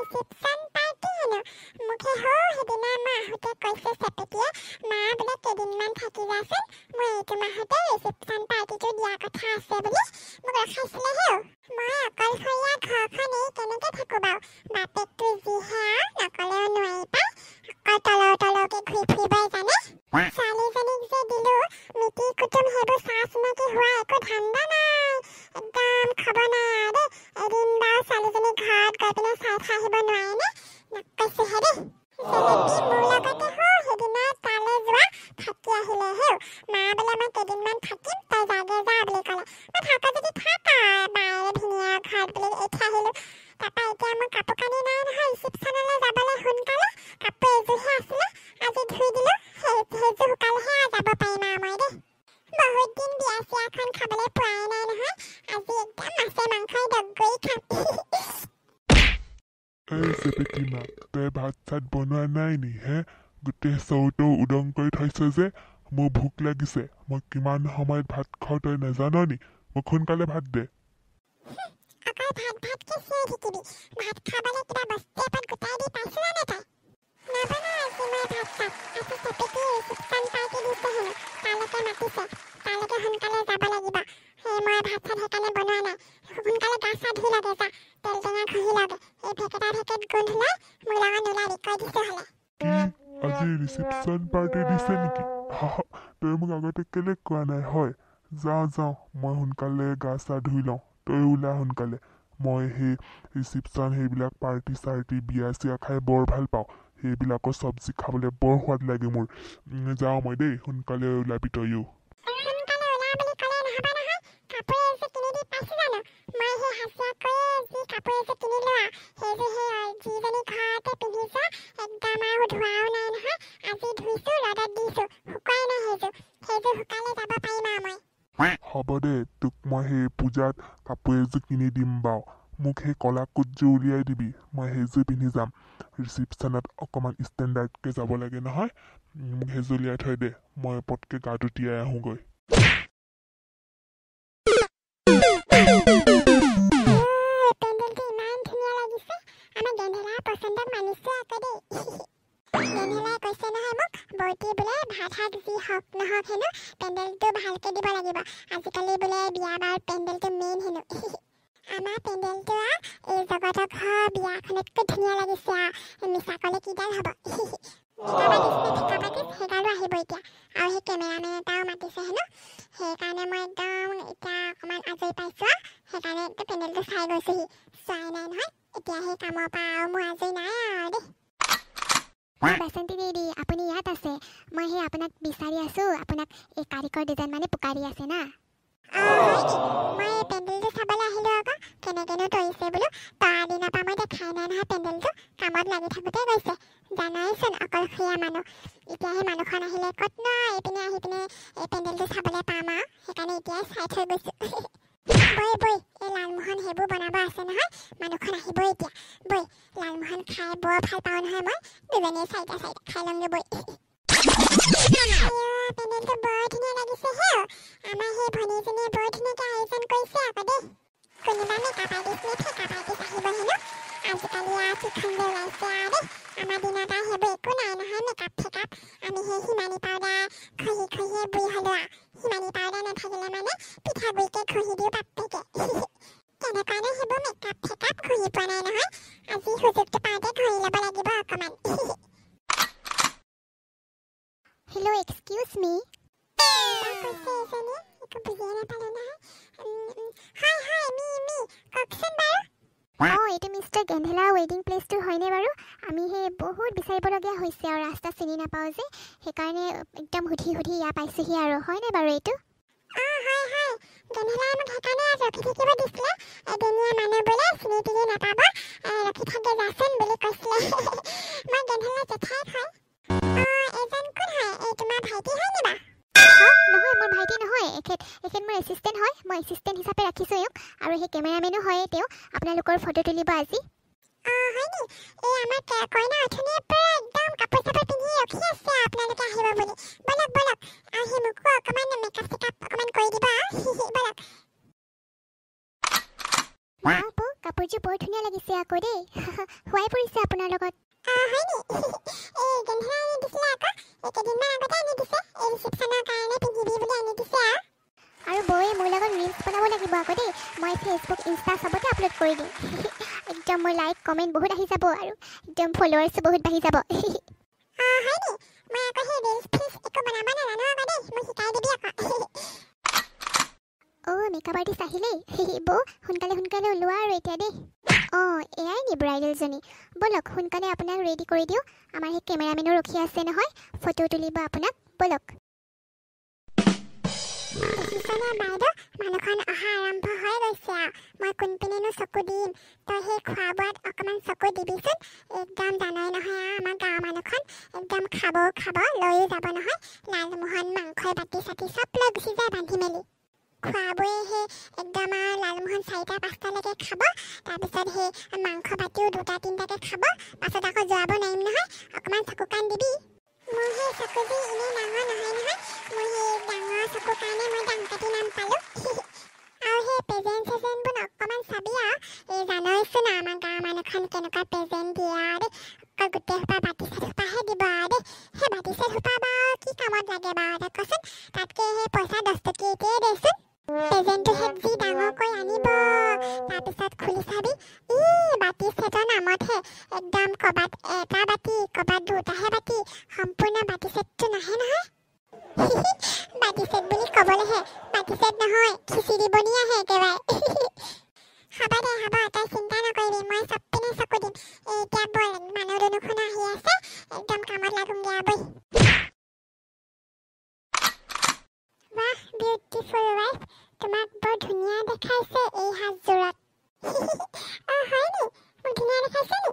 Reception party হেনো। মোক সেই সৌ সেইদিনা মই আহোঁতে কৈছে চেপেটিয়ে, মা বোলে কেইদিনমান থাকি যাচোন, মোৰ এইটো মাহতে ৰিচিপশ্যন পাৰ্টিটো দিয়া কথা আছে বুলি মোক ৰখাইছিলে হেও। মই অকলশৰীয়া ঘৰখন এৰি কেনেকৈ থাকোঁ বাৰু? বাপেকটো যিহে আৰু নক'লেও নোৱাৰি পাই, অকল তলৌ তলৌকে ঘূৰি ফুৰিবই জানে। ছোৱালীজনীক যে দিলোঁ, মিতিৰ কুটুম সেইবোৰ চা চিনাকি হোৱা একো ধান্দা নাই, একদম খবৰ নাই আৰু দেই। এদিন বাৰু ছোৱালীজনী ঘৰত গৈ পিনে চাই থৈ আহিব নোৱাৰেনে? নকৈছোহে দেই। জেলেপি মোৰ লগতে সৌ সেইদিনা তালৈ যোৱা থাকি আহিলে হেও। মা বোলে মই কেইদিনমান থাকিম, তই যাগে যা বুলি ক'লে। মই থাক যদি থাক আৰু, বায়েৰে ভিনিয়েৰৰ ঘৰত বুলি এৰি থৈ আহিলোঁ। তাৰপৰা এতিয়া মোৰ কাপোৰ কানি নাই নহয় ৰিচিপশ্যনলৈ যাবলৈ, সোনকালে কাপোৰ এযোৰহে আছিলে, আজি ধুই দিলোঁ, সেইযোৰ শুকালেহে আৰু যাব পাৰিম আৰু মই দেই। বহুত দিন বিয়া চিয়াখন খাবলৈ পোৱাই নাই নহয়, আজি একদম মাছে মাংসই দগৰি খাম। এই চেপেটি মা, তই ভাত চাত বনোৱা নাই নি হে? গোটেই চৌটো উদং কৰি থৈছ যে, মোৰ ভোক লাগিছে। মই কিমান সময়ত ভাত খাওঁ তই নাজান নি? মোক সোনকালে ভাত দে। অকল ভাত ভাতকে চিঞৰি থাকিবি, ভাত খাবলৈ কিবা বস্তু এপদ গোটাই দি পাইছ জানো তই? নবনাওঁ আজি মই ভাত চাত। আজি চেপেটি ৰিচিপশ্যন পাৰ্টি দিছে হেনো, তালৈকে মাতিছে, তালৈকে সোনকালে যাব লাগিব। সেই মই ভাত চাত সেইকাৰণে বনোৱা নাই। সোনকালে গা চা ধুই লগে যা, তেল টেঙা ঘঁহি লগে। এই ভেকেটা ভেকেট গোন্ধ লৈ মোৰ লগত নোলাবি, কৈ দিছোঁ হ'লে। কি, আজি ৰিচিপশ্যন পাৰ্টি দিছে নেকি? তই মোক আগতে কেলে কোৱা নাই হয়? যাওঁ যাওঁ, মই সোনকালে গা চা ধুই লওঁ, তই ওলা সোনকালে। মই সেই ৰিচিপশ্যন সেইবিলাক পাৰ্টি চাৰ্টি বিয়া চিয়া খাই বৰ ভাল পাওঁ, সেইবিলাকৰ চব্জি খাবলৈ বৰ সোৱাদ লাগে মোৰ। যাওঁ মই দেই, সোনকালে ওলাবি তয়ো। সোনকালে ওলা বুলি ক'লে নহ'ব নহয়, কাপোৰ এযোৰ কিনি দি পাইছোঁ জানো? মই সেই হাজিৰা কৰিয়ে যি কাপোৰ এযোৰ কিনিলোঁ আৰু সেইযোৰ সেই যিজনী ঘৰতে পিন্ধি যোৱা, একদম আৰু ধোৱাও নাই নহয়। আজি ধুইছোঁ, ৰ'দত দিছোঁ, শুকুৱাই নাই সেইযোৰ। সেইযোৰ শুকালে যাব পাৰিম আৰু মই। হ'ব দে, তোক মই সেই পূজাত কাপোৰ এযোৰ কিনি দিম বাৰু। মোক সেই ক'লা কোটযোৰ উলিয়াই দিবি, মই সেইযোৰ পিন্ধি যাম। ৰিচিপশ্যনত অকণমান ষ্টেণ্ডাৰ্ডকৈ যাব লাগে নহয়। মোক সেইযোৰ উলিয়াই থৈ দে, মই পটকৈ গাটো তিয়াই আহোঁগৈ। পেণ্ডেলটো ইমান ধুনীয়া লাগিছে, আমাৰ গেন্ধেলাৰ পচন্দক মানিছোঁ আকৌ দেই। গেন্ধেলাই কৈছে নহয় মোক, বৌটি বোলে ভাত শাক যি হওক নহওক হেনো পেণ্ডেলটো ভালকৈ দিব লাগিব, আজিকালি বোলে বিয়া বাৰুত পেণ্ডেলটো মেইন হেনো। আমাৰ পেণ্ডেলটো আৰু এই জগতৰ ঘৰ বিয়াখনতকৈ ধুনীয়া লাগিছে আৰু, মিছা ক'লে কিডাল হ'ব। মেকআপ আৰ্টিষ্ট নে ফেকআপ আৰ্টিষ্ট সেইগালো আহিব এতিয়া, আৰু সেই কেমেৰামেন এটাও মাতিছে হেনো। সেইকাৰণে মই একদম এতিয়া অকণমান আজৰি পাইছোঁ আৰু, সেইকাৰণে একদম পেণ্ডেলটো চাই গৈছোহি। চোৱাই নাই নহয়, এতিয়া সেই কামৰ পৰা আৰু মোৰ আজৰি নাই আৰু দেই। বাসন্তী দিদি, আপুনি ইয়াত আছে? মই সেই আপোনাক বিচাৰি আছোঁ। আপোনাক এই কাৰিকৰ দুজন মানে পুকাৰি আছে না। অঁ হয় নি? মই এই পেণ্ডেলটো চাবলৈ আহিলোঁ আকৌ, কেনেকৈনো তৰিছে বোলো। তৰা দিনৰ পৰা মই দেখাই নাই নহয় পেণ্ডেলটো, কামত লাগি থাকোঁতে গৈছে। জানাইচোন অকলশৰীয়া মানুহ, এতিয়া সেই মানুহখন আহিলে ক'তনো আৰু এইপিনে আহি পিনে এই পেণ্ডেলটো চাবলৈ পাম আৰু, সেইকাৰণে এতিয়াই চাই থৈ গৈছোঁ। বৈ বৈ, এই লালমোহন সেইবোৰ বনাব আছে নহয়, মানুহখন আহিবই এতিয়া। বৈ, লালমোহন খাই বৰ ভাল পাওঁ নহয় মই, দুজনীয়ে চাৰিটা চাৰিটা খাই ল'মগৈ বৈ। পেণ্ডেলটো বৰ ধুনীয়া লাগিছে হেও। আমাৰ সেই ভনীজনীয়ে বৰ ধুনীয়াকৈ আয়োজন কৰিছে আকৌ দেই। কোনোবা মেকআপ আৰ্টিষ্ট নে ফেকআপ আৰ্টিষ্ট আহিব হেনো। আজিকালি আৰু কিখন যে ওলাইছে আৰু দেই, আমাৰ দিনত আৰু সেইবোৰ একো নাই নহয় মেকআপ ফেকআপ। আমি সেই হিমানী পাউডাৰ ঘঁহি ঘঁহিয়ে বুঢ়ী হ'লো আৰু। হিমানী পাউডাৰ নাথাকিলে মানে পিঠাগুড়িকে ঘঁহি দিওঁ বাপেকে। কেনেকুৱানো সেইবোৰ মেকআপ ফেকআপ ঘঁহি পোৱা নাই নহয়, আজি সুযোগটো পাওঁতে ঘঁহি ল'ব লাগিব অকণমান। হেল্ল', এক্সকিউজ মি। কিবা কৈছে এইজনীয়ে, একো বুজিয়ে নাপালোঁ নহয়। হয় হয়, মি মি, কওকচোন বাৰু। অঁ, এইটো মিষ্টাৰ গেন্ধেলা ৱেডিং প্লেচটো হয়নে বাৰু? আমি সেই বহুত বিচাৰিবলগীয়া হৈছে আৰু, ৰাস্তা চিনি নাপাওঁ যে, সেইকাৰণে একদম সুধি সুধি ইয়াৰ পাইছোঁহি আৰু। হয়নে বাৰু এইটো? অঁ হয় হয়, গেন্ধেলাই মোক সেইকাৰণে আজ ৰখি থাকিব দিছিলে। এদিনীয়া মানুহ বোলে চিনি তিনি নাপাব, ৰখি থাকে যাচোন বুলি কৈছিলে। মই গেন্ধেলা জেঠাই হয়। অঁ, এইজন কোন হয়? এই তোমাৰ ভাইটি হয় নি বাৰু? নহয়, মোৰ ভাইটি নহয়, এখেত মোৰ এছিষ্টেণ্ট হয়। মই এছিষ্টেণ্ট হিচাপে ৰাখিছোঁ এওঁক, আৰু সেই কেমেৰামেনো হয় তেওঁ। আপোনালোকৰ ফটো তুলিব আজি। অঁ হয় নি? এই আমাৰ কইনা অথনিৰ পৰা একদম কাপোৰ চাপোৰ পিন্ধি ৰখি আছে আপোনালোকে আহিব বুলি। ব'লক ব'লক, আৰু সেই মোকো অকণমান মেকআপ চেকআপ অকণমান কৰি দিব আৰু। ব'লক। বাবু কাপোৰযোৰ বৰ ধুনীয়া লাগিছে আকৌ দেই, শুৱাই পৰিছে আপোনাৰ লগত। অঁ হয় নি? এই গেন্ধেলা আনি দিছিলে আকৌ, এই কেইদিনমান আগতে আনি দিছে, এই ৰিচিপশ্যনৰ কাৰণে পিন্ধিবি বুলি আনি দিছে আৰু। আৰু বৌয়ে মোৰ লগত ৰিলচ বনাব লাগিব আকৌ দেই, মই ফেচবুক ইনষ্টা চবতে আপলোড কৰি দিম। একদম মোৰ লাইক কমেণ্ট বহুত আহি যাব আৰু একদম ফলোৱাৰ্ছো বহুত বাঢ়ি যাব। অঁ হয় নি? মই আকৌ সেই ৰিলচ ফিলচ একো বনাব নাজানো আকৌ দেই, মোক শিকাই দিবি আকৌ। অ' মেকআপ আৰ্টিষ্ট আহিলেই। বৌ সোনকালে সোনকালে ওলোৱা আৰু এতিয়া দেই। অঁ এয়াই নি ব্ৰাইডেলজনী? ব'লক সোনকালে আপোনাক ৰেডি কৰি দিওঁ, আমাৰ সেই কেমেৰামেনো ৰখি আছে নহয়, ফটো তুলিব আপোনাক, ব'লক। দেখিছনে বাইদেউ, মানুহখন অহা আৰম্ভ হৈ গৈছে আৰু, মই কোনপিনেনো চকু দিম? তই সেই খোৱা বোৱাত অকণমান চকু দিবিচোন। একদম জানই নহয় আৰু আমাৰ গাঁৱৰ মানুহখন একদম খাবও খাব লৈও যাব নহয়, লালমোহন মাংসই বাতি চাতি চব লৈ গুচি যায় বান্ধি মেলি। খোৱা বোৱে সেই একদম আৰু লালমোহন 4টা 5টালৈকে খাব, তাৰপিছত সেই মাংস বাতিও 2টা 3টাকৈ খাব, পাছত আকৌ যোৱাব নোৱাৰিম নহয়, অকণমান চকু কাণ দিবি। মোৰ সেই চকুযোৰ এনেই ডাঙৰ নহয় নহয়, মোৰ সেই ডাঙৰ চকুৰ কাৰণে মই দাংকাটি নাম পালোঁ। আৰু সেই প্ৰেজেণ্ট চেজেণ্টবোৰ অকণমান চাবি আৰু, এই জানইচোন আৰু আমাৰ গাঁৱৰ মানুহখন কেনেকুৱা প্ৰেজেণ্ট দিয়ে আৰু দেই, অকল গোটেই সোপা বাতি চেট সোপাহে দিব আৰু দেই। সেই বাতি চেট সোপা বাৰু কি কামত লাগে বাৰু তই কচোন, তাতকৈ সেই পইচা 10 টকীয়া এতিয়াই দেচোন। প্ৰেজেণ্টটো সেই যি ডাঙৰকৈ আনিব, তাৰপিছত খুলি চাবি, ই বাতি চেটৰ নামতহে একদম ক'ৰবাত এটা বাতি ক'ৰবাত 2টাহে বাতি, সম্পূৰ্ণ বাতি চেটটো নাহে নহয়। বাতি চেট বুলি ক'বলৈহে, বাতি চেট নহয় খিচিৰি বনি আহে একেবাৰে। হ'ব দে হ'ব, তই চিন্তা নকৰিবি, মই চব পিনে চকু দিম। এতিয়া ব'ল, মানুহ দুনুখনো আহি আছে, একদম কামত লাগোংগে আৰু বৈ। বাহ বিউটিফুল ৱাইফ, তোমাক বৰ ধুনীয়া দেখাইছে এই সাজযোৰত। অঁ হয় নি? মোক ধুনীয়া দেখাইছে নি?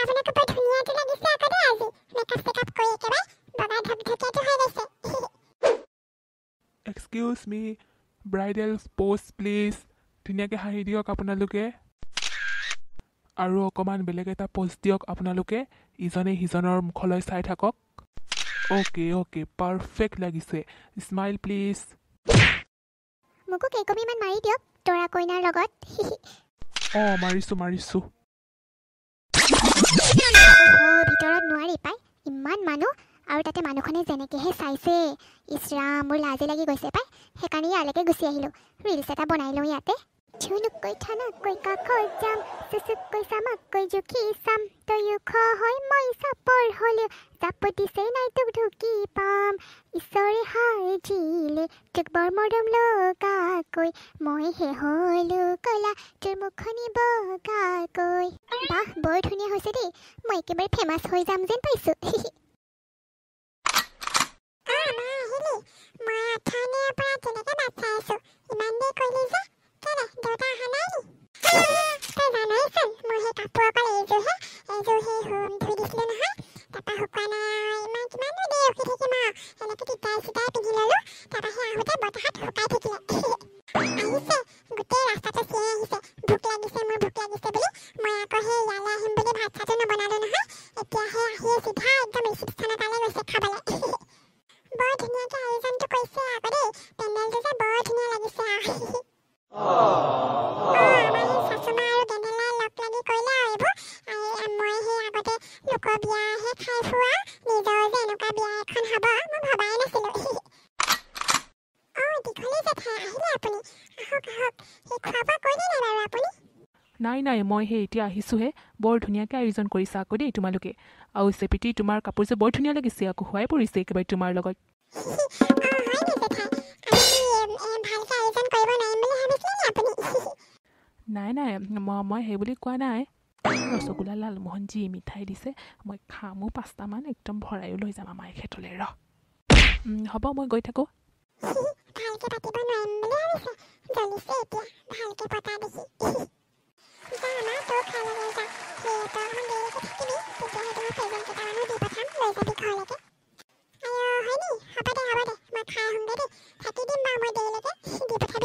আপোনাকো বৰ ধুনীয়াটো লাগিছে আকৌ দেই আজি, মেকআপ চেকআপ কৰি একেবাৰে বগা ধকধকীয়াটো হৈ গৈছে। Excuse me, bridal pose please. ধুনীয়াকৈ হাঁহি দিয়ক আপোনালোকে, আৰু অকণমান বেলেগ এটা প'জ দিয়ক আপোনালোকে, ইজনে সিজনৰ মুখলৈ চাই থাকক। অ'কে অ'কে, পাৰফেক্ট লাগিছে। Smile please. মোকো কেইকপিমান মাৰি দিয়ক দৰা কইনাৰ লগত। অঁ মাৰিছোঁ মাৰিছোঁ। ভিতৰত নোৱাৰি পাই, ইমান মানুহ, আৰু তাতে মানুহখনে যেনেকৈহে চাইছে, ইছ ৰাম মোৰ লাজে লাগি গৈছে পাই, সেইকাৰণে ইয়ালৈকে গুচি আহিলোঁ। ৰিলচ এটা বনাই লওঁ ইয়াতে। ঝুনুকৈ ঠানাকৈ কাষত যাম, চুচুকৈ চামাকৈ জুখি চাম, তই ওখ হয় মই চাপৰ হ'লেও জাপ দিছে নাই তোক ঢুকি পাম, ঈশ্বৰে সাজিলে তোক বৰ মৰম লগাকৈ, মইহে হ'লো কলা তোৰ মুখনি বগাকৈ। বাহ বৰ ধুনীয়া হৈছে দেই, মই একেবাৰে ফেমাছ হৈ যাম যেন পাইছোঁ। মই অথনিৰ পৰা কেনেকৈ বাট চাই আছোঁ, ইমান দেৰি কৰিলি যে, কেলে দেউতা অহা নাই নি? তই জানইচোন মোৰ সেই কাপোৰ অকল এইযোৰহে, এইযোৰ সেই ধুই দিছিলোঁ নহয়, তাৰপৰা শুকোৱা নাই আৰু, ইমান কিমাননো দেৰি ৰখি থাকিম আৰু, এনেকৈ তিতাই চিতাই পিন্ধি ল'লোঁ, তাৰপৰা সেই আহোঁতে বতাহত শুকাই থাকিলে। আহিছে গোটেই ৰাস্তাটো চিঞৰি আহিছে, ভোক লাগিছে মোৰ ভোক লাগিছে বুলি। মই আকৌ সেই ইয়ালৈ আহিম বুলি ভাত চাতো নবনালোঁ নহয়, এতিয়া সেই আহিয়ে চিধা একদম ৰিচিপশ্যনৰ তালৈ গৈছে খাবলৈ। বৰ ধুনীয়াকৈ আয়োজনটো কৰিছে আকৌ দেই, পেণ্ডেলটো যে বৰ ধুনীয়া লাগিছে আৰু। আমাৰ সেই চাচুমা আৰু গেনেলাই লগ লাগি কৰিলে আৰু এইবোৰ। মই সেই আগতে লোকৰ বিয়াহে খাই ফুৰা, নিজৰ যে এনেকুৱা বিয়া এখন হ'ব মই ভবাই নাছিলোঁ। অঁ দীঘলী জেঠাই আহিলে আপুনি, আহক আহক। সেই খোৱা বোৱা কৰিলে নাই বাৰু আপুনি? নাই নাই, মই সেই এতিয়া আহিছোঁহে। বৰ ধুনীয়াকৈ আয়োজন কৰিছা আকৌ দেই তোমালোকে। আৰু চেপিটি তোমাৰ কাপোৰযোৰ বৰ ধুনীয়া লাগিছে আকৌ, শুৱাই পৰিছে একেবাৰে তোমাৰ লগত। নাই নাই, মই সেই বুলি কোৱা নাই। ৰসগোল্লা লালমোহন যি মিঠাই দিছে, মই খামো 5টামান, একদম ভৰায়ো লৈ যাম আমাৰ এখেতলৈ। ৰ হ'ব, মই গৈ থাকোঁ। থাকি দিম বাৰু মই দেৰিলৈকে, দি পঠাবি।